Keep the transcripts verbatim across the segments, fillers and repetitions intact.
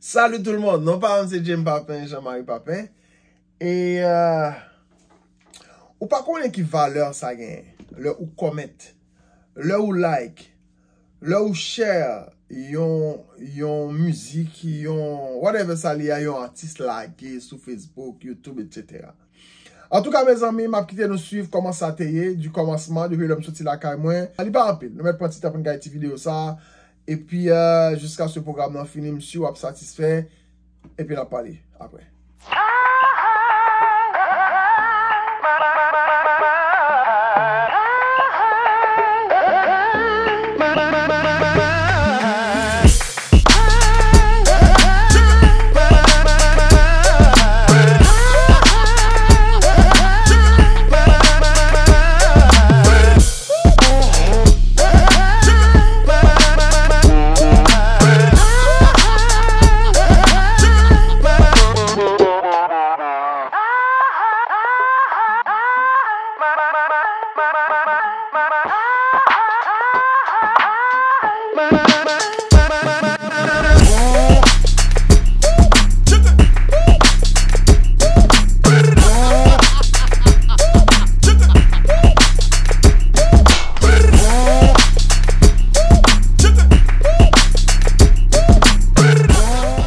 Salut tout le monde, non pa m se James Papin, Jean-Marie Papin. E euh, ou pa konnen ki valè sa genyen. Lè ou comment, lè ou like, lè ou share yon, yon mizik, yon whatever sa li a, yon atis lage sou Facebook, YouTube, et cetera. Antouka, mezanmi, m ap kite nou swiv kòman sa te ye, di kòmansman, depi lè m soti lakay mwen. Li pa anpil, nou mèt pran ti tan pou n gade ti videyo sa a. Epi, euh, jiskaske pwogram nan fini, m si w ap satisfè. Epi n ap pale apre.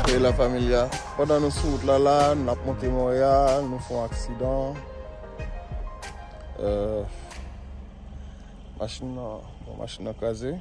E la familia, pandan nou sou wout la la, n ap monte Monreyal, nou fè yon aksidan. Euh, machin nan, bon, machin nan kraze.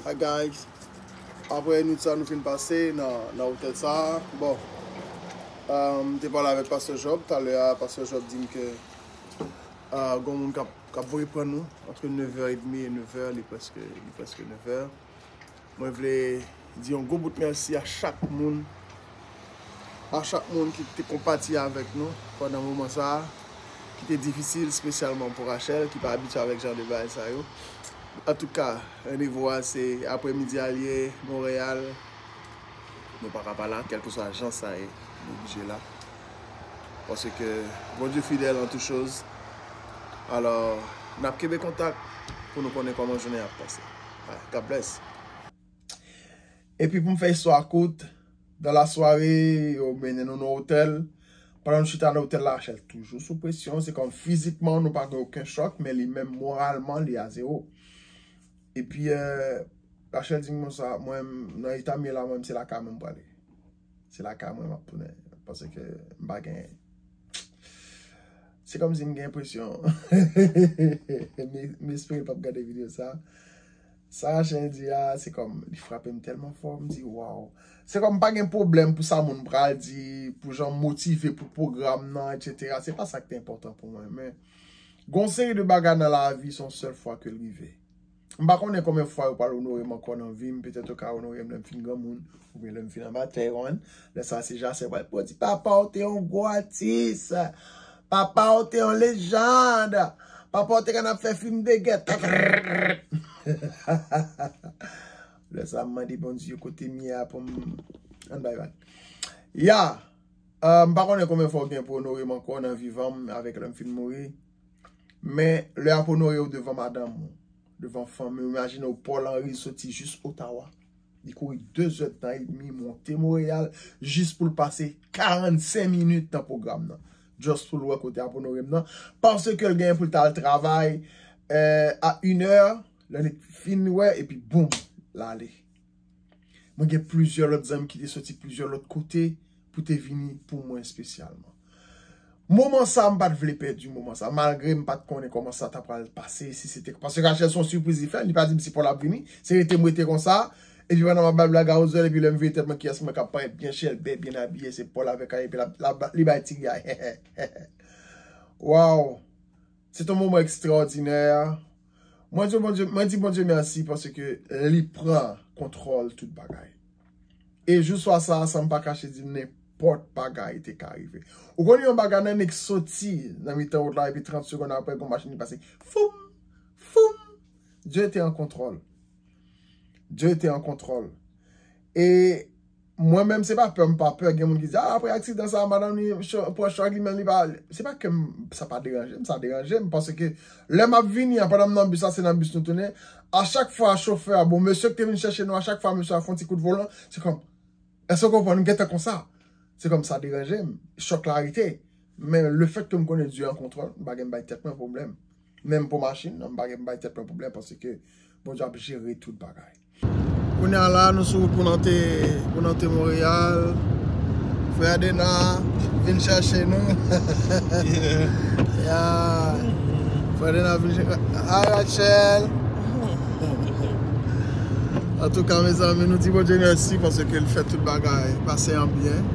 Hi guys, apre nwit sa nou fin pase nan, nan otèl sa, bon, euh, m te pale avèk Pastè Job talè a, Pastè Job di m ke, euh, gon moun k ap k ap voye pran nou antre nevè edmi e nevè, li prèske, li prèske nevè. Mwen vle di yon gwo bout mèsi a chak moun, a chak moun ki te konpati avèk nou pandan moman sa a, ki te difisil, espesyalman pou Rachel, ki pa abitye avèk jan de bagay sa yo. Antouka, randevou a se aprèmidi a l ye, Monreyal. Nou pa ka pa la, kèlkeswa jan sa ye, nou oblije la. Paske Bondye fidèl an tout choz. Alò, n ap kenbe kontak pou nou konnen kòman jounen ap pase. Alright, God bless. Epi pou m fè istwa kout, dans la soirée, yo mennen nou nan otèl. Pandan nou chita nan otèl la, Rachel toujou sou presyon. Se kòm fizikman, nou pa gen okenn chòk, men li menm, moralman, li a zewo. Epi, euh, Rachel di m konsa, mwen, nan eta m ye la, mwen, se lakay mwen m prale. Se lakay mwen m ap tounen. Paske m pa gen. Se kòmsi m gen enpresyon. M, m espere l p ap gade videyo sa. Sa Rachel di a, se kòm, li frape m tèlman fò, m di, waw. Se kòm m pa gen pwoblèm pou sa moun pral di, pou jan m motive pou pwogram nan, et cetera. Se pa sa k te enpòtan pou mwen, men gon seri de bagay nan lavi, se yon sèl fwa ke l rive. M pa konnen konbyen fwa yo pral onore m ankò nan vi m. Petèt yo ka onore m lè m fin granmoun, oubyen lè m fin anba tè, w konprann? Lè sa, se Jacques pral pou di, papa, w te yon gwo atis. Papa, w te yon lejand. Papa, w te konn ap fè fim de gè. Lè sa, m mande Bondye kote m ye a pou m ann bay vag. Ya! Euh, m pa konnen konbyen fwa w gen pou onore m ankò nan vivan m avèk lè m fin mouri. Men lè y ap onore w devan madanm ou, devan fanmi w, imajine w, Paul Henry soti jis Ottawa. Li kouri de zè tan edmi, monte Monreyal, jis pou l pase karannsenk minit nan pwogram nan. Just pou l wè kote y ap onore m nan. Paske l genyen pou l t al travay, euh, a inè, lè nèg fin wè, epi boum, l ale. Mwen gen plizyè lòt zanmi ki te soti plizyè lòt kote pou te vini pou mwen espesyalman. Moman sa, m pa t vle pèdi moman sa, malgre m pa t konnen kòman sa ta pral pase, si se te, paske Rachel se yon sipriz li fè, li pa di m si Paul ap vini, se rete m rete konsa, epi pandan m ap bay blag a Roswell, epi lè m vire tèt mwen, kiyès mwen k ap parèt byen chèlbè, byen abiye, se Paul avèk Kanye, epi l ap, l ap, li bay ti ri a. Waw! Se te yon moman ekstraòdinè. Mwen di Bondye, mwen di Bondye mèsi paske li pran kontwòl tout bagay. E jou swa sa a, san m pa kache di, nenpòt bagay te ka rive. Ou konnen yon bagay nan nèg soti nan mitan wout la, epi trant segonn apre, gon machin ki pase, foum, foum. Dye te an kontwòl. Dye te an kontwòl. E mwen menm, se pa pè, m pa pè. Gen moun ki di, ah, apre aksidan sa, madanm li, cho- pran chòk li, men li pa. Se pa ke m- sa pa deranje m, sa deranje m. Paske lè m ap vini an, pandan m nan bis la, se nan bis nou tounen. A chak fwa, chofè a, bon, mesye ki te vin chèche nou, a chak fwa, mesye a fè yon ti kout volan, se kòm, èske w konprann? M gentan konsa. Se kòm sa deranje m. Chòk la rete. Men lefètke m konnen Dye an kontwòl, m pa gen bay tèt mwen pwoblèm. Menm pou machin nan, m pa gen bay tèt mwen pwoblèm paske Bondye ap jere tout bagay. Kounye a la, nou sou wout pou n antre, pou n antre Monreyal. Frè Dena vin chèche nou. Yeah. Frè Dena vin chèche. Hi, Rachel. Antouka, mezanmi, nou di Bondye mèsi paske l fè tout bagay pase an byen.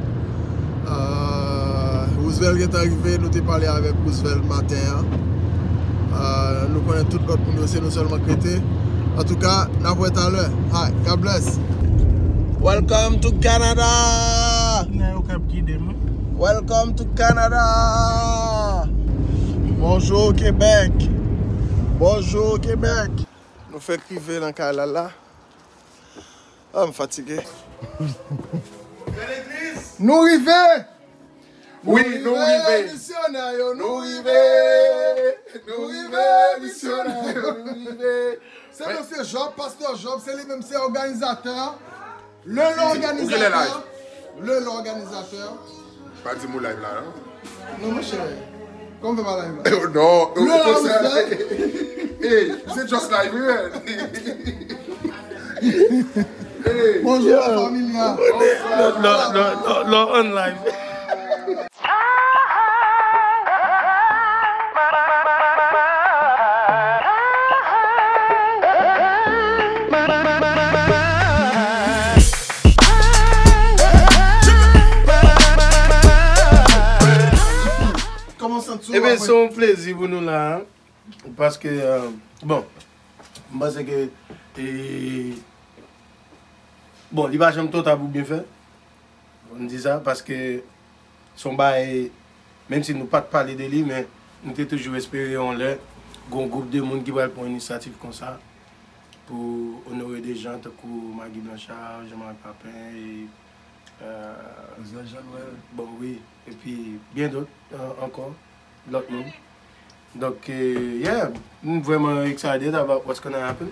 Euh, Roosevelt gentan rive, nou te pale avèk Roosevelt maten an. Euh, nou konnen tout lòt moun yo, se nou sèlman k rete. Antouka, n ap wè talè. Hi, God bless. Welcome to Canada! Nan yo k ap gide m, wi. Welcome to Canada! Bonjour, Québec! Bonjour, Québec! Nou fèk rive nan kay la la. Ah, m fatige. Nou rive! Wi, nou rive. Misyonè yo, nou rive! Nou rive, misyonè yo, nou rive! Se mesye Job, pastè Job, se li menm, se òganizatè. Le, ou gen lè live? Le, l'organisateur. Pa di m ou live la, non? Non, monchè. Kòman fè pa live la? Non, le, l'organisateur. Hey, se just live, man. Hey. Bonjour, la familia. Non, non, non, non, non, on live. Kòman w santi w apre? Ebyen, se yon plezi pou nou la, paske, euh, bon, m panse ke, e, bon, li pa janm twò ta pou byen fè. M di sa paske se yon bagay, menm si nou pa t pale de li, men nou te toujou espere yon lè gen yon gwoup de moun ki pral pran inisyativ konsa pou onore de jan tankou Maggie Blanchard, Jean-Marc Papin, e, euh, Roosevelt Jean Noël. Bon, wi, epi byen dòt, euh, ankò, lòt moun. Donk, eh, yeah, m vrèman excited about what's gonna happen.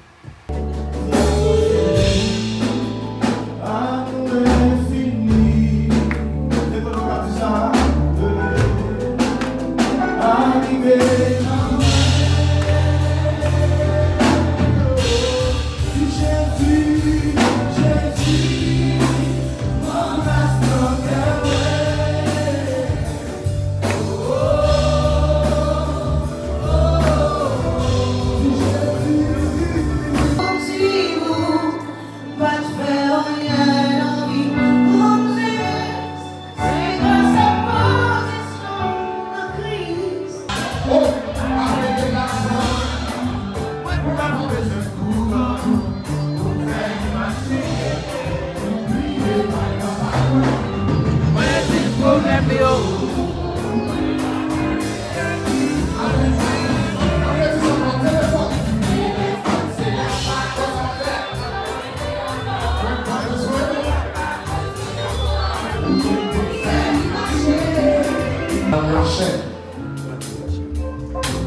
Nan lachè.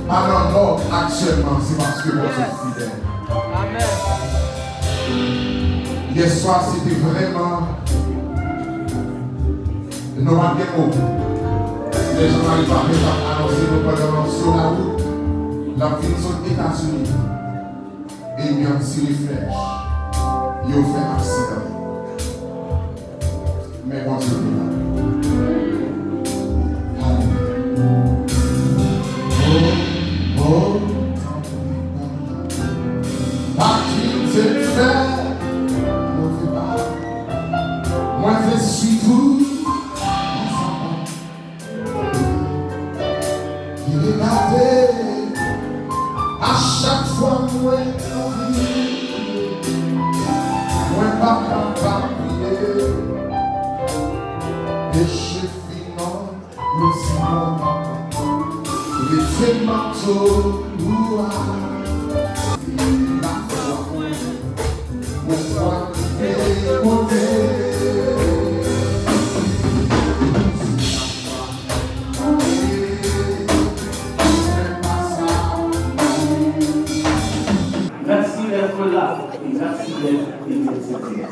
Pa nan mòg aktyèlman, se paske Bondye fidèl. Yèswa, se te vrèman, nou pa t gen mo. Lè Jean-Marie Papin t ap anonse nou pandan l sou lawout, l ap vin sot Etazini. E yon ti reflèch, yo fè aksidan. Men Bondye te la. Alelouya. Oh, oh, tanpri, pa kite m fè move pa. Mwen vle swiv ou. Ki regade a chak fwa mwen anvi. Merci d'être là et merci d'être identifié.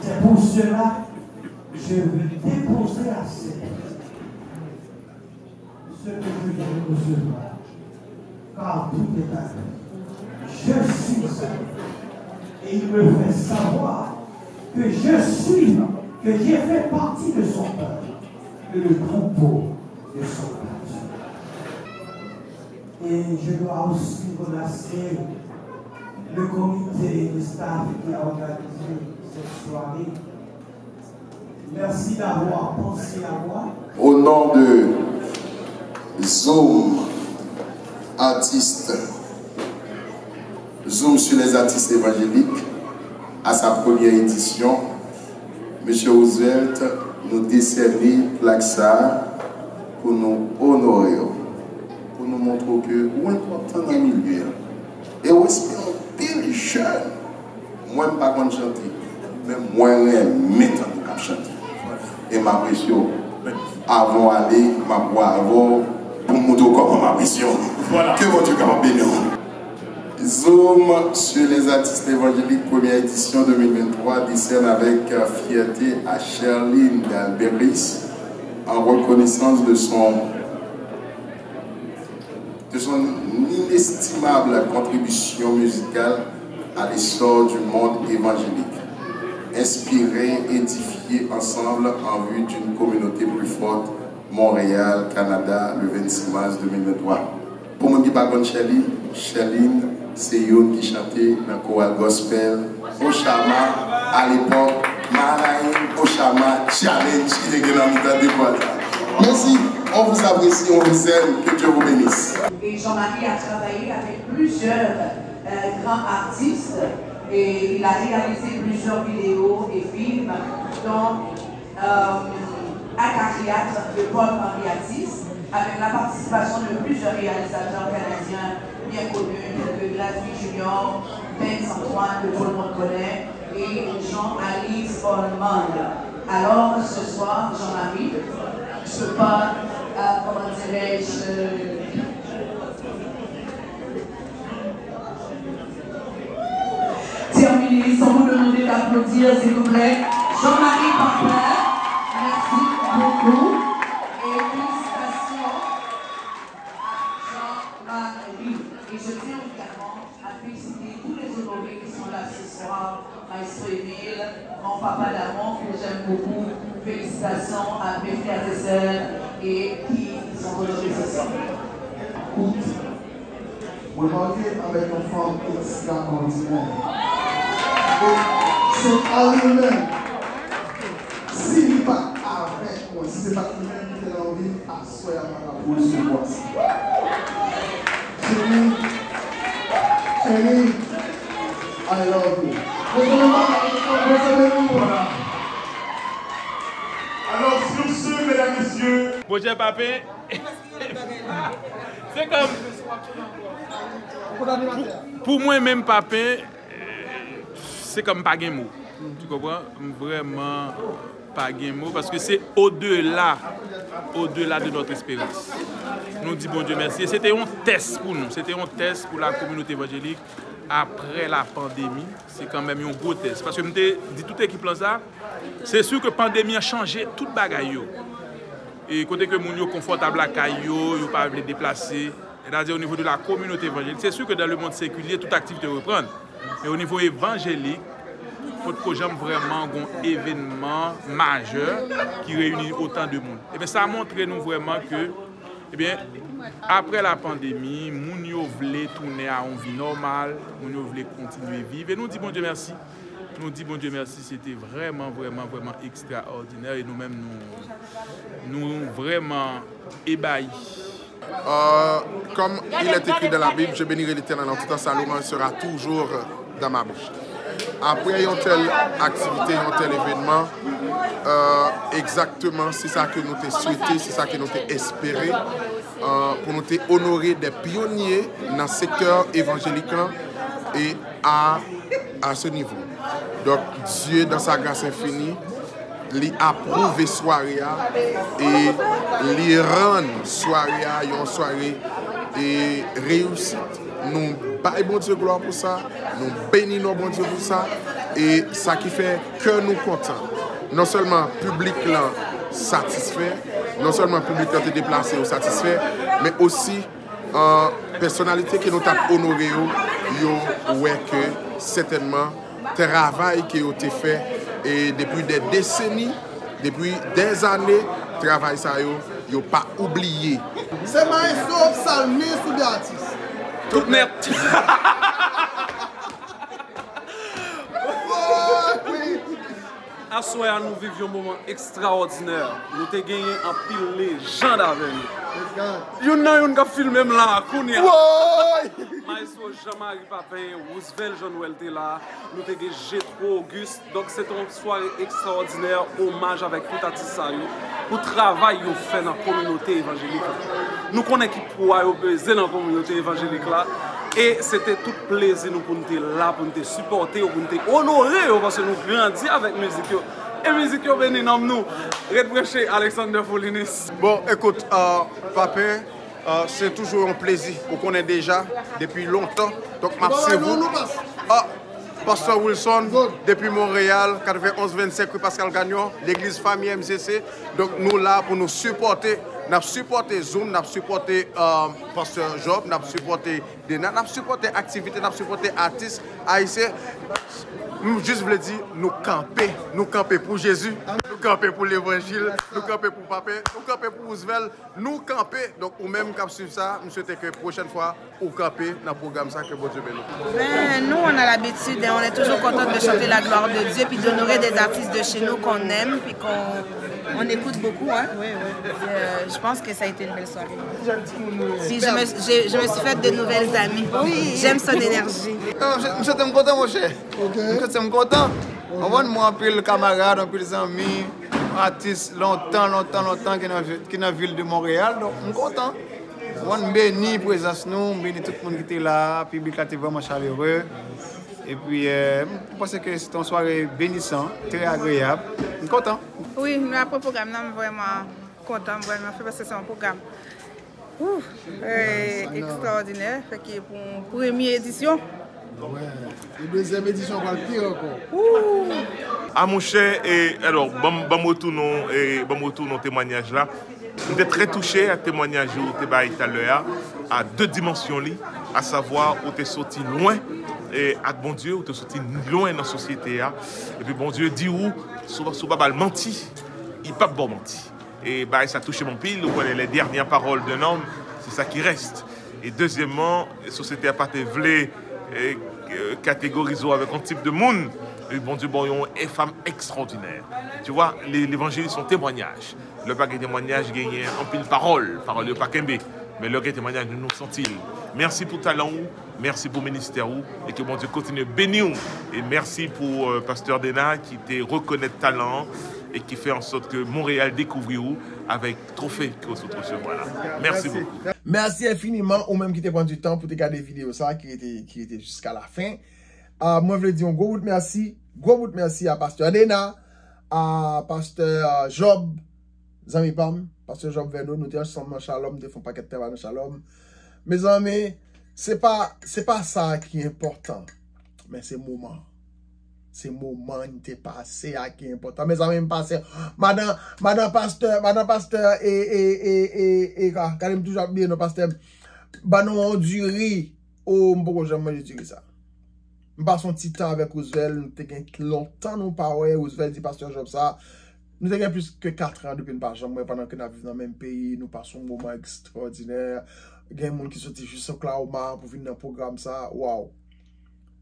C'est pour cela, je veux déposer à ses pieds ce que je viens de recevoir, car tout est à lui. Je suis à lui. Et il me fait savoir que je suis, que j'ai fait partie de son peuple, et le troupeau de son berger. Et je dois aussi remercier le comité de staff qui a organisé cette soirée. Merci d'avoir pensé à moi. Au nom de Zoom Artistes, Zoom sur les artistes évangéliques, à sa première édition, Mesye Roosevelt, nou desène plak sa a pou nou onore w, pou nou montre w ke ou enpòtan nan milye a. E w enspire anpil jèn. Mwen, m pa konn chante, men mwen renmen tande w k ap chante. E m apresye w. Avan w ale, m ap bwè avè w pou m montre w kòman m apresye w. Ke Bondye kapab beni w. Zoom sur les artistes évangéliques, première édition deux mille vingt-trois, décerne avec fierté à Sherline Dalberis en reconnaissance de son, de son inestimable contribution musicale à l'essor du monde évangélique. Inspirer, édifier ensemble en vue d'une communauté plus forte, Montréal, Canada, le vingt-six mars deux mille vingt-trois. Pou moun ki pa konn Sherline, Sherline se youn ki chante nan koral gospel Ochama alepòk, Mahalayim Ochama Challenge ki te gen nan mitan de koral sa. Merci, on vous apprécie, on vous aime, que Dieu vous bénisse. Et Jean-Marie a travaillé avec plusieurs euh, grands artistes et il a réalisé plusieurs vidéos et films, dont euh, Akariat de Paul-Henri Atis, avec la participation de plusieurs réalisateurs canadiens bien connus tels que Gladvie Junior, Benz Antoine, que tout le monde connaît, et Jean-Alix Holman. Alors, ce soir, Jean-Marie, je peux, euh, comment dirais-je, euh, terminer sans vous demander d'applaudir, s'il vous plaît, Jean-Marie Papin. Merci beaucoup et félicitations à Jean-Marie. Et je tiens également à féliciter tous les honorés qui sont là ce soir. Maestro Émile, mon papa d'amour que j'aime beaucoup, félicitations à mes frères et sœurs et qui sont honorés ce soir. Écoute, mwen marye avèk yon fanm ekstraòdinè. E se pa li menm. Si li pa t avèk mwen, si se pa t li menm ki te nan vi m, aswè a m pa t ap resevwa sa. Cheri, cheri, I love you. Mezanmi, mezanmi, voilà. Alors, sur ce, mesdames, messieurs. Bonjè, papen. Se kòm, pou, pou mwen menm, papen, se kòm m pa gen mo. Tu comprends? M vrèman pa gen mo, paske se odela, odela de notre espérance. Nou di Bondye mèsi. E se te yon tès pou nou. Se te yon tès pou la communauté évangélique après la pandémie. Se kanmenm yon gwo tès. Paske m te di tout ekip lan sa, se si ke pandemi an chanje tout bagay yo. E kote ke moun yo konfòtab lakay yo, yo pa vle deplase. Sètadi, o nivo de la kominote evanjelik, se si ke dans le monde séculier, tout aktivite reprann. Men o nivo evanjelik, potko janm vrèman gon evènman majè ki reyini otan de moun. Ebyen, sa montre nou vrèman ke, ebyen, apre la pandemi, moun yo vle tounen a yon vi nòmal, moun yo vle kontinye viv. E nou di Bondye mèsi. Nou di Bondye mèsi, se te vrèman, vrèman, vrèman ekstraòdinè. E nou menm, nou, nou vrèman ebayi. Euh, comme il est écrit dans la Bible, je bénirai l'Éternel en tout temps, sa louange sera toujours dans ma bouche. Apre yon tèl aktivite, yon tèl evènman, euh, egzakteman se sa ke nou te swete, se sa ke nou te espere, euh, pou nou te onore de pyonye nan sektè evanjelik lan e a, a se nivo. Donk, Dye, dans sa grâce infinie, li apwouve sware a e li rann sware a yon sware e reyisit. Nou bay Bondye glwa pou sa, nou beni non Bondye pou sa, e sa ki fè kè nou kontan. Non sèlman piblik lan satisfè, non sèlman piblik lan te deplase yo satisfè, men osi, euh, pèsonalite ke nou t ap onore yo, yo wè ke sètènman travay ke yo te fè e depi dè deseni, depi dè zane, travay sa yo, yo pa oubliye. Se maestro, psalmist oubyen atis? Tout nèt. Aswè a nou viv yon moman ekstraòdinè. Nou te genyen anpil lejand avè nou. Youn nan youn k ap filme m la kounye a. Maestro Jean Marie Papin, Roosevelt Jean Noël te la, nou te gen Jetro Auguste. Donk se te yon sware ekstraòdinè, omaj avèk tout atis sa yo pou travay yo fè nan kominote evanjelik la. Nou konnen ki pwa yo peze nan kominote evanjelik la, e se te tout plezi nou pou n te la, pou n te sipòte yo, pou n te onore yo, paske nou grandi avèk mizik yo. E mizik yo beni nanm nou. Ret branche, Alexander Foulinis. Bon, ekout, euh, Papin, euh, se toujou yon plezi. Ou konnen deja, depi lontan. Donk, m ap swiv ou. Ah, Pastè Wilson, depi Monreyal, katrevennonz vennsenk rue Pascal Gagnon, legliz Fanmi M C C. Donk, nou la pou nou sipòte. N ap sipòte Zoom, n ap sipòte, euh, Pastè Job, n ap sipòte Dena, n ap sipòte aktivite, n ap sipòte atis ayisyen. M jis vle di, nou kanpe. Nou kanpe pou Jezi, nou kanpe pou levanjil, nou kanpe pou Papin, nou kanpe pou Roosevelt, nou kanpe. Donk, ou menm k ap swiv sa, m swete ke pwochèn fwa, ou kanpe nan pwogram sa, ke Bondye beni w. Ben, nous, on a l'habitude, hein, on est toujours content de chanter la gloire de Dieu, puis d'honorer des artistes de chez nous qu'on aime, puis qu'on on écoute beaucoup, hein. Oui, oui. Euh, je pense que ça a été une belle soirée. Puis je me, je, je me suis fait de nouvelles amies. J'aime son énergie. Non, m santi m kontan, monchè. M santi m kontan. Ou konprann, mwen anpil kamarad, anpil zanmi, atis lontan, lontan, lontan ki nan, ki nan vil de Monreyal. Donk, m kontan. Ou konprann, m beni prezans nou, m beni tout moun ki te la. Piblik la te vrèman chalere. Epi, euh, m panse ke se te yon sware benisan, trè agreyab. M kontan. Wi, nou apre pwogram nan, m vrèman kontan, m vrèman fè paske se yon pwogram, ouh, eh, ekstraòdinè, fè ki pou yon premye edisyon. Wi, e dezyèm edisyon pral pi ankò. Ouh! A monchè, e, alò, ban m, ban m retounen, e, ban m retounen temwanyaj la. M te trè touche ak temwanyaj ou te bay talè a, a de dimansyon li, asavwa ou te soti lwen, e, ak Bondye, ou te soti lwen nan sosyete a. Epi Bondye di ou, si w, si w pa ba l manti, li p ap ba w manti. E bagay sa touche m anpil, ou konnen les dernières paroles d'un homme, c'est ça qui reste. E dezyèmman, sosyete a pa te vle, e, e, kategorize w avèk yon tip de moun, e Bondye ba w yon, e, fanm ekstraòdinè. Tu vois, le, levanjil se yon temwanyaj. Lè pa gen temwanyaj, genyen anpil pawòl. Pawòl yo pa kenbe. Men lè gen temwanyaj, nou, nou santi l. Mèsi pou talan ou, mèsi pou ministè ou, e ke Bondye kontinye beni w. E mèsi pou, euh, Pastè Dena ki te rekonèt talan an e ki fè an sòt ke Monreyal dekouvri w avèk twofe ke w sot resevwa la. Mèsi bokou. Mèsi enfiniman ou menm ki te pran di tan pou te gade videyo sa ki rete, ki rete jiska lafen. Ah, mwen vle di yon gwo bout mèsi, gwo bout mèsi a Pastè Dena, a Pastè, ah, Job, zanmi pa m, Pastè Job Verno, nou te ansanm nan Shalom, nou te fè yon pakèt travay nan Shalom. Mezanmi, se pa, se pa sa ki enpòtan, men se moman. Se moman n te pase a ki enpòtan. Mezanmi, m pase, madan, madan pastè, madan pastè, e, e, e, e, e, ka-, gade m toujou ap bliye non pastè. Ban nou yon diri. O, m poko janm manje diri sa. M pase yon ti tan avèk Roosevelt, nou te gen lontan nou pa wè. Roosevelt di pastè Job sa. Nou te gen plis ke kat an depi n pa janm wè, pandan ke n ap viv nan menm peyi, nou pase yon moman ekstraòdinè. Gen moun ki soti jis Oklahoma pou vin nan pwogram sa. Waw!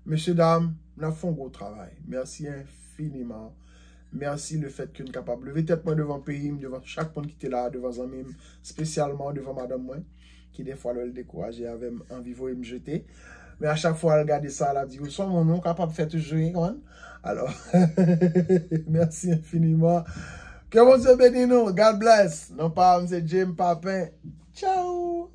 Mesye dam, n ap fè yon gwo travay. Mèsi enfiniman. Mèsi le fèt ke m kapab leve tèt mwen devan peyi m, devan chak moun ki te la, devan zanmi m, espesyalman devan madanm mwen, ki defwa lè l dekouraje avè m, anvi voye m jete. Men a chak fwa l gade sa, l ap di, "Ou se yon moun, ou kapab fè toujou, wi, konprann?" Alò, mèsi enfiniman. Ke Bondye beni nou. God bless. Non pa m se Jim Papin. Tchao.